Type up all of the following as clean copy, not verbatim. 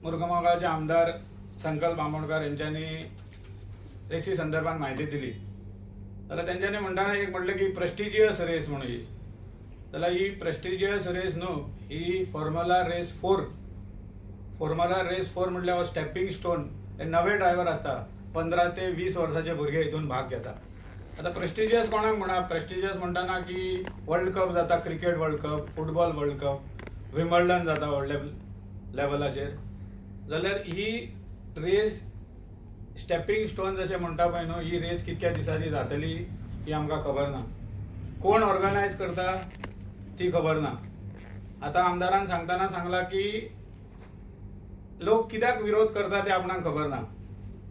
मुरगुमगावचे आमदार संकल्प आमोणकर यांच्यानी रेसी संदर्भात म्हायती दिली जाल्यार तेंच्यांनी म्हणटा एक म्हटलें की प्रेस्टिजियस रेस म्हणून ही. जाल्यार ही प्रेस्टिजियस रेस न्हू, ही formula race 4. Formula race 4 म्हटल्यार हो स्टेपिंग स्टोन. हे नवे ड्रायव्हर आसता, 15 ते 20 वर्साचे भुरगे हितून भाग घेता. आतां प्रेस्टिजियस कोणाक म्हणा? प्रेस्टिजियस म्हणटाना की वर्ल्ड कप जाता, cricket world cup, football world cup, Wimbledon जाता व्हडल्या लेवलाचेर. जाल्यार ही रेस स्टेपिंग स्टोन जशें म्हणटा पळय न्हू, ही रेस कितक्या दिसांची जातली ही आमकां खबर ना. कोण ऑर्गनायज करता ती खबर ना. आतां आमदारान सांगतना सांगलां की लोक कित्याक विरोध करता ते आपणाक खबर ना.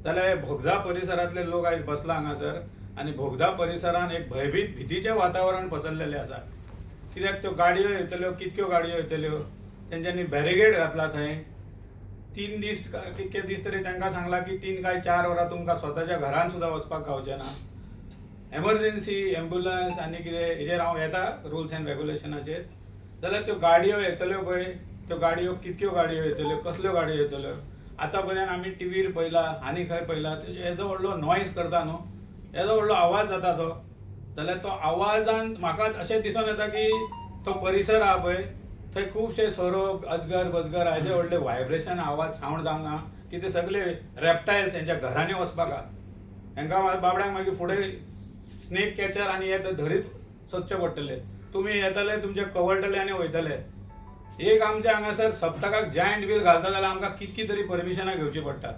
जाल्यार बोगदा परिसरांतले लोक आयज बसला हांगासर आनी बोगदा परिसरान एक भंयभीत, भितीचें वातावरण पसरलेलें आसा. कित्याक त्यो गाडयो येतल्यो, कितक्यो गाडयो येतल्यो, तेंच्यांनी बॅरिगेड घातला थंय. 3 दीस, कितके दीस तरी तांकां सांगलां की 3 काय 4 वरां तुमकां स्वताच्या घरान सुद्दां वचपाक गावचें ना. एमर्जन्सी, एम्बुलन्स आनी कितें हेजेर हांव येता, रुल्स एंड रेगुलेशनाचेर. जाल्यार त्यो गाडयो येतल्यो पळय, त्यो गाडयो कितक्यो गाडयो येतल्यो, कसल्यो गाडयो येतल्यो? आतां पर्यंत आमी टिवीर पळयला आनी खंय पळयला, येदो व्हडलो नॉयज करता न्हू, येदो व्हडलो आवाज जाता तो. जाल्यार तो आवाजान म्हाका अशें दिसून येता की तो परिसर आहा पळय, थंय खुबशे सोरोप, अजगर बजगर, येदे व्हडले व्हायब्रेशन, आवाज, सावंड जावंक ना की ते सगळे रेप्टायल्स हेंच्या घरांनी वचपाक आहा. हेंकां बाबड्यांक मागीर फुडें स्नेक कॅचर आनी हे धरीत सोदचे पडटले. तुमी येतले, तुमचे कवळटले आनी वयतले. एक आमच्या हांगासर सप्तकाक जायंट व्हील घालता जाल्यार आमकां कितकी तरी परमिशनां घेवची पडटा.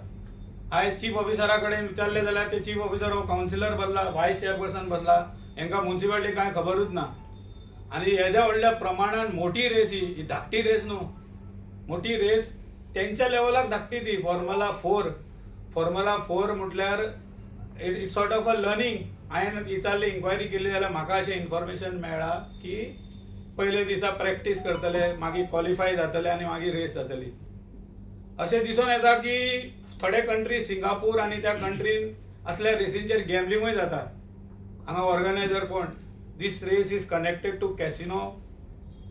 आयज चीफ ऑफिसरा कडेन विचारलें जाल्यार ते चीफ ऑफिसर हो कावन्सिलर बदला, वायस चेअरपर्सन बदला, हेंकां मुन्सिपालिटी कांय खबरूच ना. आनी येद्या व्हडल्या प्रमाणान मोठी रेस ही, ही धाकटी रेस न्हू, मोठी रेस. तेंच्या लेवलाक धाकटी ती फॉर्मुला 4. फॉर्मुला 4 म्हटल्यार it's sort of a learning. हांवें विचारली, इन्क्वायरी केली जाल्यार म्हाका अशें इन्फॉर्मेशन मेळ्ळां की पयले दिसा प्रॅक्टीस करतले, मागीर क्वॉलिफाय जातले आनी मागीर रेस जातली. अशें दिसून येता की थोडे कंट्री, सिंगापूर आनी त्या कंट्रीन असल्या रेसींचेर गॅमलिंगूय जाता. हांगा ऑर्गनायझर कोण? This race is connected to casino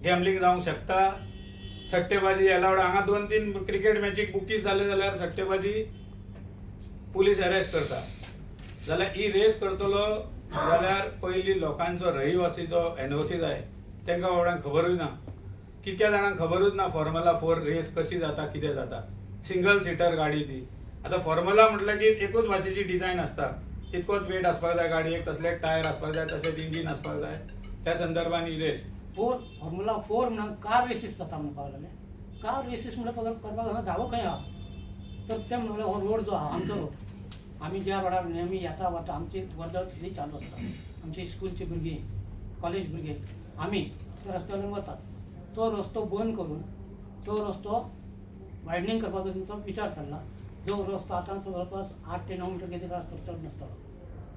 gambling जावंक शकता. सट्टेबाजी अलावड हांगा. दोन तीन क्रिकेट मॅचीक बुकीज जाले जाल्यार सट्टेबाजी, पुलीस अरेस्ट करता. जाल्यार ही रेस करतलो जाल्यार पयलीं लोकांचो, रहिवासीचो एनओसी जाय. तांकां बाबड्यांक खबरूय ना. कितक्या जाणांक खबरूच ना फॉर्मुला 4 रेस कशी जाता, कितें जाता. सिंगल सिटर गाडी ती. आतां फॉर्मुला म्हटल्यार की एकूच भाशेची डिझायन आसता, तितकोच वेट आसपाक जाय गाडयेक, तसलेच टायर आसपाक जाय, तशेंच इंजीन आसपाक जाय. त्या संदर्भान ही रेस 4, फॉर्मुला 4 म्हणून कार रेसीस जाता म्हणपाक लागले. कार रेसीस म्हणल्यार करपाक हांगा जागो खंय आहा? तर ते म्हणले, हो रोड जो आहा, आमचो रोड, आमी ज्या रोडार नेहमी येता वता, आमची वर्दळ थंय चालू आसता. आमची स्कुलची भुरगीं, कॉलेज भुरगे, आमी त्या रस्त्या वयल्यान वतात. तो रस्तो बंद करून तो रस्तो वायडनींग करपाचो तेंचो विचार चल्ला. जो रस्तो आतां जवळपास 8 ते 9 मिटर कितें रस्तो चड नासतलो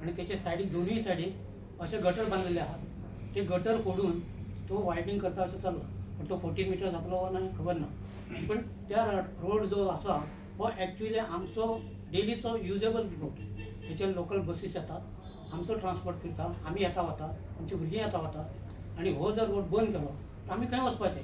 आनी तेचे सायडीक, दोनूय सायडीक अशे गटर बांदलेले आहात. ते गटर फोडून तो वायडनींग करता अशें चल्लां, पण तो 14 मिटर जातलो वा ना खबर ना. पण त्या रोड जो आसा हो एक्चुअली आमचो डेलीचो युजेबल रोड. हेचेर लोकल बसीस येतात, आमचो ट्रान्सपोर्ट फिरता, आमी येता वता, आमची भुरगीं येता वता. आनी हो जर रोड बंद केलो तर आमी खंय वचपाचें,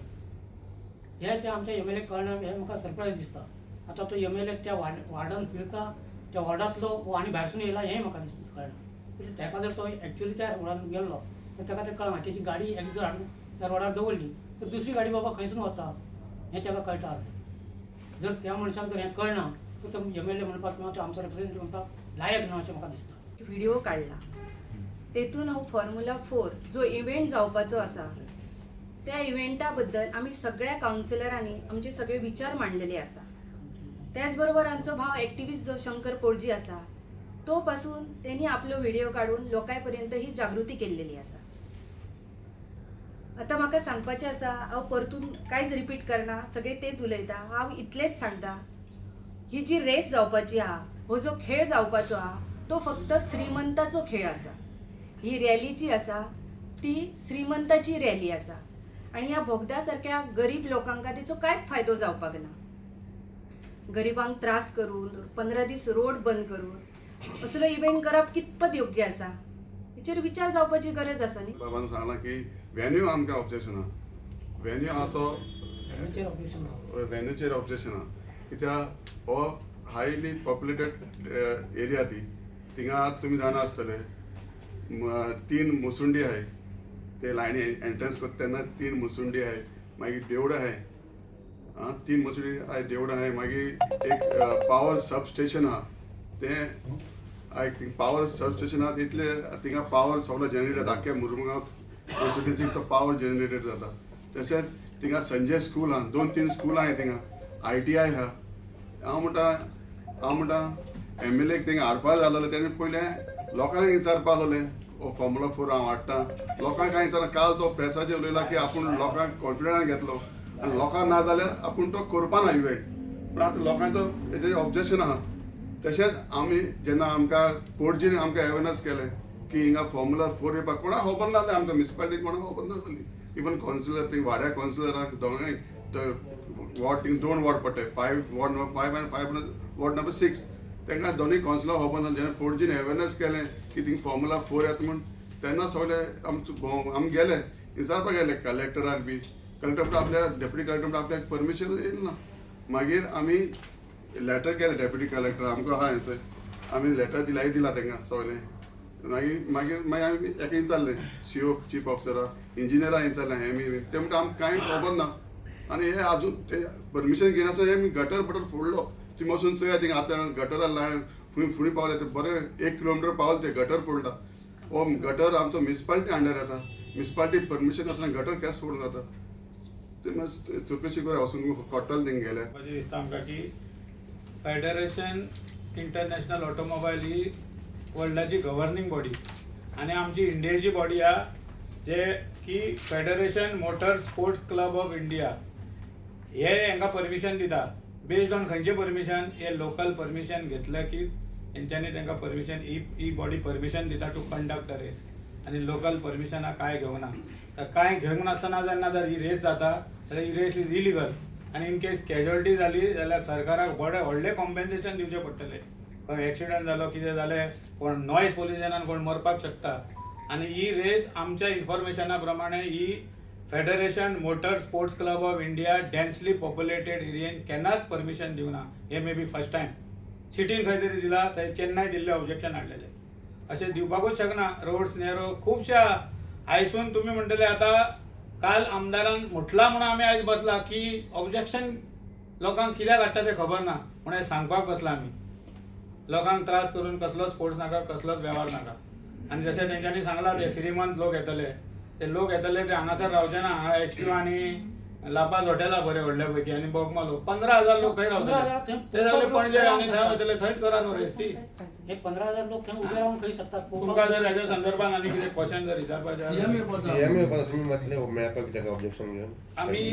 हें तें आमच्या एमएलए कळना, हें म्हाका सरप्रायज दिसता. आतां तो एमएलए त्या वार्डान फिरता, त्या वॉर्डांतलो वो आनी भायरसून येयला, हें म्हाका दिसता, कळना. म्हणजे ताका जर तो एक्चुअली त्या रोडान गेल्लो तर ताका तें कळना. तेजी गाडी एक जर हाडून त्या रोडार दवरली तर दुसरी गाडी बाबा खंयसून वता हें ताका कळटा आसलें. जर त्या मनशाक जर हें कळना तर तो एमएलए म्हणपाक किंवा तो आमचो रिप्रेझेंटेटिव्ह म्हणपाक लायक ना अशें म्हाका दिसता. व्हिडिओ काडला, तेतून हो फॉर्म्युला 4 जो इव्हेंट जावपाचो आसा, त्या इव्हेंटा बद्दल आमी सगळ्या कावन्सिलरांनी आमचे सगळे विचार मांडलेले आसा. त्याच बरोबर आमचो भाव एक्टिविस्ट जो शंकर पोळजी आसा, तो पासून तेणी आपलो व्हिडिओ काडून लोकां पर्यंत ही जागृती केल्लेली आसा. आतां म्हाका सांगपाचें आसा, हांव परतून कांयच रिपीट करना, सगळे तेच उलयता. हांव इतलेंच सांगता, ही जी रेस जावपाची आहा, हो जो खेळ जावपाचो आहा, तो फक्त श्रीमंताचो खेळ आसा. ही रॅली जी आसा ती श्रीमंताची रॅली आसा आनी ह्या बोगदा सारक्या गरीब लोकांक तेचो कांयच फायदो जावपाक ना. गरिबांक त्रास करून, 15 दीस रोड बंद करून असलो इव्हेंट करप कितपत योग्य आसा, हेचेर विचार जावपाची गरज आसा न्ही. बाबान सांगलां की व्हेन्यू आमकां ऑब्जेक्शन आहा. व्हेन्यू आहा तो व्हेन्यूचेर ऑब्जेक्शन आहा. व्हेन्यूचेर ऑब्जेक्शन आहा. कित्याक हो हायली पॉप्युलेटेड एरिया ती. थिंगा तुमी जाणा आसतले 3 मुसुंडी आहाय, ते लायनी एंट्रन्स करता तेन्ना 3 मुसुंडी आहाय, मागीर देवळां आहाय, आं 3 मुसुंडी आहाय, देवळां आहाय, मागीर एक पावर सब स्टेशन आहा, तें आयक थिंग पावर सब स्टेशन आहा तितले थिंगा पावर सगळो जनरेट जाता, आख्या मुरमुगांव कॉन्स्टिट्युन्सीक तो पावर जनरेटेड जाता. तशेंच थिंगा संजय स्कूल आहा, 2-3 स्कूल आहाय थिंगा, ITI आहा. हांव म्हणटा MLA थिंगा हाडपा जाय जाल्यार तेणें पयलें लोकांक विचारपा आसलोलें, हो फॉर्मुला 4 हांव हाडटा, लोकांक कांय विचारना. काल तो प्रेसाचेर उलयला की आपूण लोकांक कॉन्फिडंटान घेतलो आनी लोकांक ना जाल्यार आपूण तो करपा ना इव्हेंट, पूण आतां लोकांचो हेजेर ऑब्जेक्शन आहा. तशेंच आमी जेन्ना आमकां पणजेन आमकां अवेरनस केलें की हिंगा फॉर्मुला 4 येवपाक कोणाक खबर नासलें, आमकां म्युनिसिपालिटी कोणाक खबर नासली, इवन कावन्सिलर थिंग वाड्या कावन्सिलरांक दोगांय वॉर्ड थिंग 2 वॉर्ड पडटाय, 5 वॉर्ड नंबर 5 आनी 5 वॉर्ड नंबर 6, तांकां दोनूय कावन्सिलर खबर नासलें. जेन्ना पणजेन अवेरनस केलें की थिंग फॉर्मुला 4 येता म्हूण तेन्ना सगळे आमी गेले विचारपाक गेले कलेक्टराक बी, कलेक्टर आपल्या डेप्युटी कलेक्टर आपल्याक परमिशन येयलें ना. मागीर आमी लेटर केलें डेप्युटी कलेक्टर आमकां आहा हेंचो, आमी लेटर दिलाय दिला तांकां सगळें. मागीर मागीर मागीर आमी एका विचारलें CO chief ऑफिसरा इंजिनियरा विचारलें हें बी, ते म्हणटा आमकां कांय खबर ना आनी हे आजून ते परमिशन घेनासतना हे आमी गटर बटर फोडलो. तुमी वचून चोया थिंगा आतां गटरा लायन फुडें फुडें पावले ते बरें 1 किलोमिटर पावले ते गटर फोडला. हो गटर आमचो म्युनिसिपालिटी अंडर येता, म्युनिसिपालिटी परमिशन आसतना गटर केस फोडून जाता. ते मातशें चवकशी करा वचून कळटलें थिंगा गेल्यार. म्हाका दिसता आमकां की फेडरेशन इंटरनॅशनल ऑटोमोबायल ही वर्ल्डाची गव्हर्नींग बॉडी आनी आमची इंडियेची बॉडी आहा, जे की federation motor sports club of India हे हांकां परमिशन दिता. बेस्ड ऑन खंयचें परमिशन, हे लोकल परमिशन घेतलें की तेंच्यांनी तांकां परमिशन ही बॉडी परमिशन दिता टू कंडक्ट अ रेस, आनी लोकल परमिशनां कांय घेवंक ना. तर कांय घेवंक नासतना जेन्ना जर ही रेस जाता जाल्यार ही रेस is illegal, आनी इन केस कॅज्युअलिटी जाली जाल्यार सरकाराक बरें व्हडलें कॉम्पेन्सेशन दिवचें पडटलें. खंय एक्सिडंट जालो कितें जालें, कोण नॉयज पोल्युशनान कोण मरपाक शकता. आनी ही रेस आमच्या इन्फॉर्मेशना प्रमाणे ही federation motor sports club of India densely populated एरियेन केन्नाच परमिशन दिवना. हे may be first time सिटीन खंय तरी दिला, थंय चेन्नय दिल्लें ऑब्जेक्शन हाडलेलें. अशें दिवपाकूच शकना. रोड्स नॅरो खुबश्या आयसून तुमी म्हणटले आतां काल आमदारान म्हटलां म्हणून आमी आयज बसला की ऑब्जेक्शन लोकांक कित्याक हाडटा तें खबर ना म्हणून हें सांगपाक बसला आमी. लोकांक त्रास करून कसलोच स्पोर्ट्स नाका, कसलोच वेव्हार नाका. आनी जशें तेंच्यांनी सांगलां ते श्रीमंत लोक येतले, ते लोक येतले ते हांगासर रावचे ना. हांगा HQ आनी लापाज हॉटेला बरें व्हडल्या पैकी आनी बोगमालो 15,000 लोक खंय रावतले, ते सगळे पणजे आनी थंय वयतले, थंयच करा न्हू रेस ती. हे 15,000 लोक थंय उबे रावन खंय शकतात. तुमकां जर हेज्या संदर्भान आनी कितें क्वेश्चन जर विचारपाचें आसा, सीएम येवपाचो तुमी म्हटलें मेळपाक ताका ऑब्जेक्शन घेवन आमी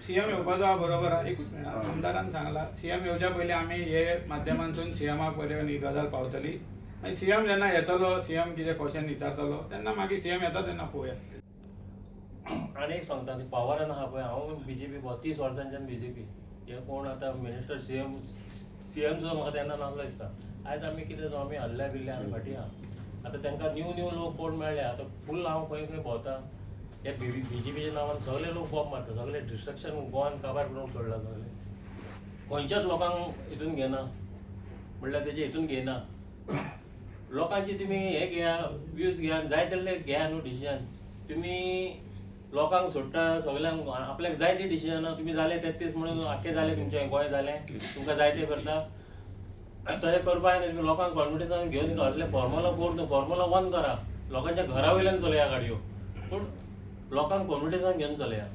सीएम येवपाचो आहा बरोबर आहा. एकूच मिनट, आमदारान सांगला सीएम येवच्या पयलीं आमी हे माध्यमांतसून सीएमाक पर्यंत ही गजाल पावतली. मागीर सीएम जेन्ना येतलो, सीएम कितें क्वेश्चन विचारतलो तेन्ना मागीर सीएम येता तेन्ना पळोवया. आनी एक सांगता ती पावरान आहा पळय, हांव बीजेपी 32 वर्सांच्यान बीजेपी, हे कोण आतां मिनिस्टर सीएम सुद्दां म्हाका तेन्ना नासलो दिसता. आयज आमी कितें जावं, आमी हल्ल्या बिल्ल्या आमी फाटीं आहा. आतां तांकां न्यू न्यू लोक कोण मेळ्ळे, आतां फूल हांव खंय खंय भोंवता, हे बीजेपीच्या नांवान सगळे लोक बॉम्ब मारता, सगळे डिस्ट्रक्शन गोवान काबार करूंक सोडला. सगळे खंयच्याच लोकांक हितून घेना, म्हणल्यार तेजे हितून घेना. लोकांची तुमी हे घेया, व्यूज घेया, जाय तितले घेया न्हू डिसिजन. तुमी लोकांक सोडटा सगळ्यांक, आपल्याक जाय ते डिसिजनां तुमी जाले 33 म्हणून आख्खें जालें तुमचें गोंय जालें, तुमकां जाय तें करता. तशें करपा जायना. तुमी लोकांक कॉन्फिडन्सान घेवन असलें फॉर्मुला 4 न्हू फॉर्मुला 1 करा, लोकांच्या घरा वयल्यान चलया गाडयो, पूण लोकांक कॉन्फिडन्सान घेवन चलया.